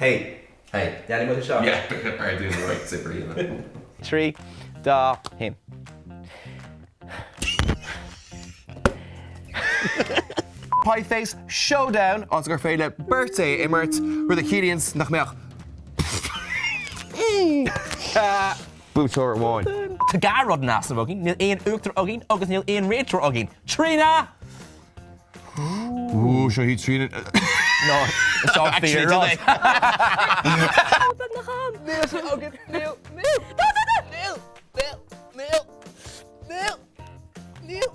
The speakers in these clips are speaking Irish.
Hey! Hey. Déanfaidh muid é seo. Yeah, b'fhearr dúinn an right zipper a dhéanamh. 3, 2, 1. Pie Face Showdown, áit gur féidir le beirt é a imirt, rud a chiallaíonns nach mbeadh buaiteoir amháin. Tá dhá rud in easnamh againn, níl aon uachtar againn agus níl aon réiteoir againn. Tríona! Ooh, seo í Tríona. No, seo fíor rud. Beagnach am. Níl sé againn, níl, níl, níl, níl, níl, níl, níl.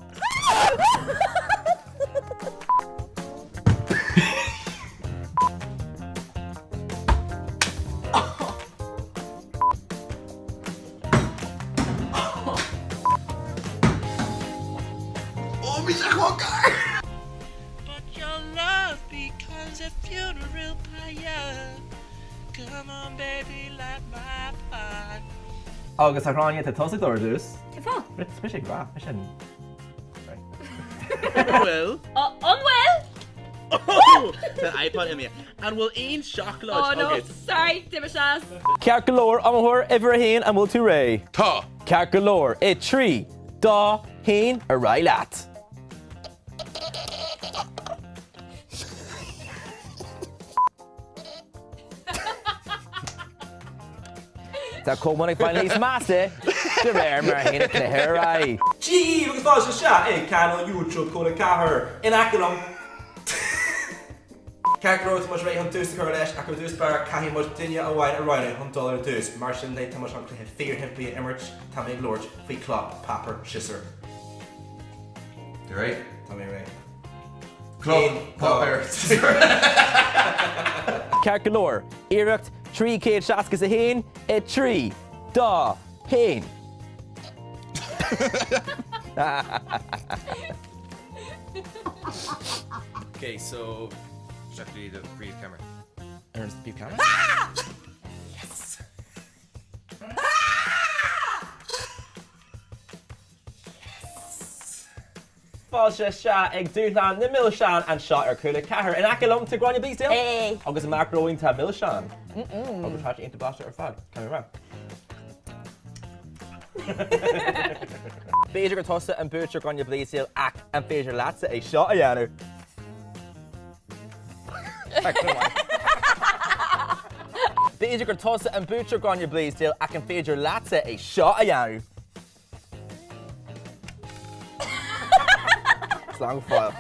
Ó, bhí sé chomh gar! But your love becomes a funeral pyre Come on baby light my fire. Agus a Ghráinne, tá tusa ag dul ar dtús. Cén fáth? Is mise ag rá, mise an. Bhfuil? An bhfuil? Tá an iPod imithe. An bhfuil aon seacláid Oh no, agat? sorry, d'imigh sé as. Ceart go leor, iomaitheoir uimhir a haon, an bhfuil tú réidh? Tá! Ceart go leor, i 3, 2, 1, ar aghaidh leat! Tá Colmán ag fáil níos measa de réir mar a théann an cluiche ar aghaidh. Dia daoibh agus fáilte isteach ag cainéal YouTube Cúla 4 in aice liom. Ceart go leor tá muid réidh chun tús a chur leis ach ar dtús báire caithfidh muid duine amháin a roghnú chun dul ar dtús. Mar sin de tá muid chun cluiche fíorshimplí a imirt, tá mé ag labhairt faoi cloch, páipéar, siosúr. Tú réidh? Tá mé réidh. Cloch, páipéar, siosúr. Ceart go leor, iarracht 361 i 3, 2, 1. Ok, so isteach go dtí do phríomhcheamara. Ar an bpríomhcheamara? Yes! Yes! Fáilte isteach ag Dúshlán na Milseán anseo ar Cúla 4. In aice liom tá Gráinne Bleasdale. Hey! Agus amach romhainn tá Milseán. Agus tá sé iontach blasta ar fad. Caithfidh mé a rá. B'fhéidir gur tusa an buaiteoir Gráinne Bleasdale ach an féidir leatsa é seo a dhéanamh? B'fhéidir gur tusa an buaiteoir Gráinne Bleasdale ach an féidir leatsa é seo a dhéanamh? Slán go fóill.